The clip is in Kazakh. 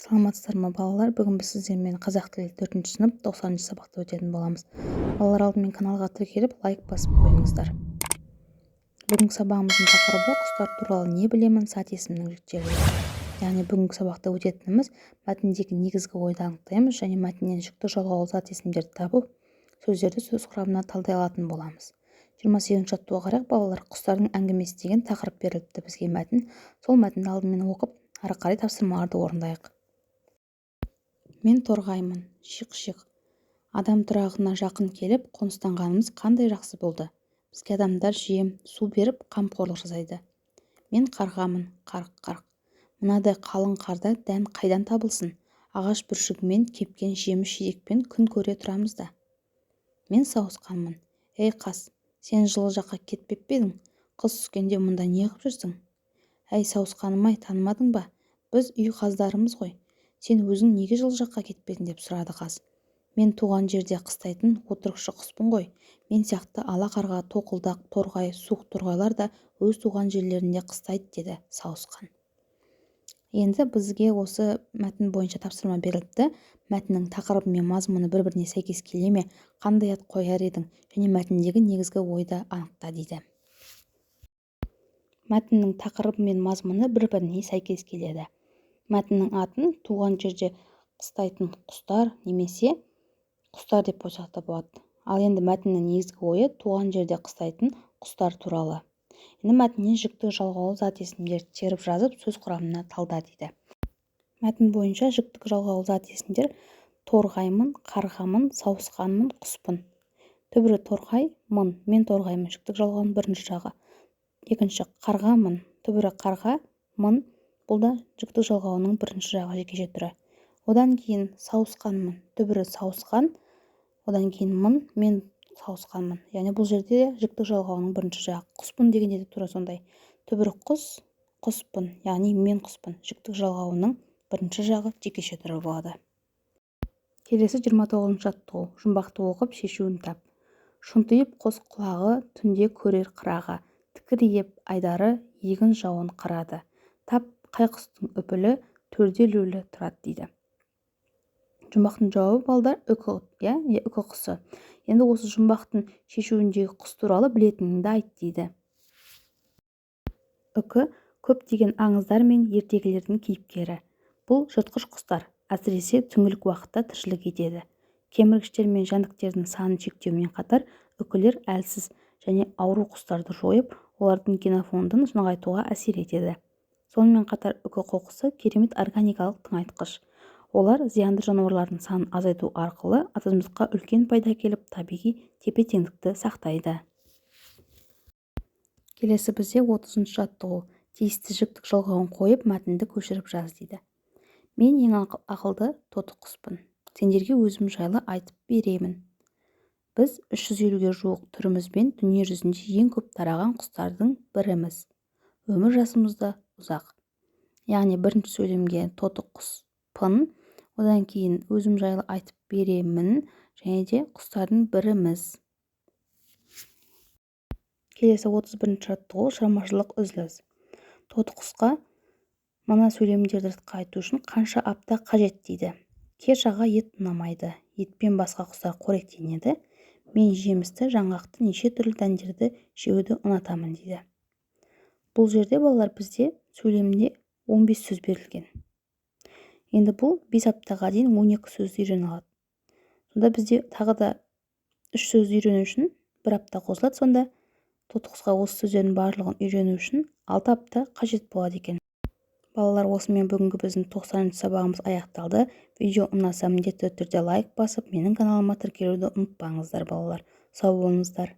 Саламатсыздар ма, балалар? Бүгін біз сіздермен қазақ тілі, төртінші сынып, 90-сабақты өтетін боламыз. Балалар, алдымен каналға тіркеліп, лайк басып қойыңыздар. Бүгінгі сабағымыздың тақырыбы: «Құстар туралы не білемін? Зат есімнің жіктелуі». Яғни бүгінгі сабақта өтетініміз: мәтіндегі негізгі ойды анықтаймыз және мәтіннен жіктік жалғаулы зат есімдерді табып, сөздерді сөз құрамына талдай алатын боламыз. 28-жаттығуға қарайық, балалар. «Құстардың әңгімесі» деген тақырып беріліпті бізге, мәтін. Сол мәтінді алдымен оқып, ары қарай тапсырмаларды орындайық. Мен торғаймын. Шиқ-шиқ! Адам тұрағына жақын келіп қоныстанғанымыз қандай жақсы болды! Бізге адамдар жем, су беріп, қамқорлық жасайды. Мен қарғамын. Қарқ-қарқ! Мынадай қалың қарда дән қайдан табылсын? Ағаш бүршігімен, кепкен жеміс-жидекпен күн көре тұрамыз да. Мен сауысқанмын. Ей, қаз, сен жылы жаққа кетпеп пе едің? Қыс түскенде мұнда неғып жүрсің? Әй, сауысқаным-ай, танымадың ба? Біз үй қаздарымыз ғой. Сен өзің неге жылы жаққа кетпедің? — деп сұрады қаз. Мен туған жерде қыстайтын отырықшы құспын ғой. Мен сияқты ала қарға, тоқылдақ торғай, суық торғайлар да өз туған жерлерінде қыстайды, — деді сауысқан. Енді бізге осы мәтін бойынша тапсырма беріліпті. Мәтіннің тақырыбы мен мазмұны бір біріне сәйкес келе ме? Қандай ат қояр едің? Және мәтіндегі негізгі ойды анықта, дейді. Мәтіннің тақырыбы мен мазмұны бір біріне сәйкес келеді. Мәтіннің атын «Туған жерде қыстайтын құстар» немесе «Құстар» деп қойсақ та болады. Ал енді мәтіннің негізгі ойы — туған жерде қыстайтын құстар туралы. Енді мәтіннен жіктік жалғаулы зат есімдерді теріп жазып, сөз құрамына талда, дейді. Мәтін бойынша жіктік жалғаулы зат есімдер: торғаймын, қарғамын, сауысқанмын, құспын. Түбірі торғай, мын, мен торғаймын — жіктік жалғауының бірінші жағы. Екінші, қарғамын, түбірі қарға, мын, бұл да жіктік жалғауының бірінші жағы, жекеше түрі. Одан кейін сауысқанмын, түбірі сауысқан, одан кейін мын, мен сауысқанмын, яғни бұл жерде де жіктік жалғауының бірінші жағы. Құспын дегенде де тура сондай: түбірі құс, құспын, яғни мен құспын — жіктік жалғауының бірінші жағы, жекеше түрі болады. Келесі 29-жаттығу. Жұмбақты оқып, шешуін тап. Шұнтиып қос құлағы, түнде көрер қырағы, тікірейіп айдары, егін жауын қырады. Тап, қай құстың үпілі төрде ілулі тұрады, дейді. Жұмбақтың жауабы, балдар, үкі, иә, үкі құсы. Енді осы жұмбақтың шешуіндегі құс туралы білетініңді айт, дейді. Үкі — көптеген аңыздар мен ертегілердің кейіпкері. Бұл жыртқыш құстар, әсіресе түңлік уақытта тіршілік етеді. Кеміргіштер мен жәндіктердің санын шектеумен қатар, үкілер әлсіз және ауру құстарды жойып, олардың генофондын нығайтуға әсер етеді. Сонымен қатар үкі қоқысы — керемет органикалық тыңайтқыш. Олар зиянды жануарлардың санын азайту арқылы адамзатқа үлкен пайда әкеліп, табиғи тепе-теңдікті сақтайды. Келесі бізде 30-жаттығу. Тиісті жіктік жалғауын қойып, мәтінді көшіріп жаз, дейді. Мен ең ақылды тоты құспын. Сендерге өзім жайлы айтып беремін. Біз 350-ге жуық түрімізбен дүние жүзінде ең көп тараған құстардың біріміз. Өмір жасымыз да ұзақ. Яғни бірінші сөйлемге тоты құспын, одан кейін өзім жайлы айтып беремін және де құстардың біріміз. Келесі 31-жаттығу. Шығармашылық үзіліс. Тоты құсқа мына сөйлемдерді жатқа айту үшін қанша апта қажет, дейді. Кешаға ет ұнамайды. Етпен басқа құстар қоректенеді. Мен жемісті, жаңғақты, неше түрлі дәндерді жеуді ұнатамын, дейді. Бұл жерде, балалар, бізде сөйлемде 15 сөз берілген. Енді бұл 5 аптаға дейін 12 сөзді үйрене алады. Сонда бізде тағы да үш сөзді үйрену үшін бір апта қосылады. Сонда тотықұсқа осы сөздердің барлығын үйрену үшін 6 апта қажет болады екен. Балалар, осымен бүгінгі біздің 90-сабағымыз аяқталды. Видео ұнаса, міндетті түрде лайк басып, менің каналыма тіркелуді ұмытпаңыздар. Балалар, сау болыңыздар.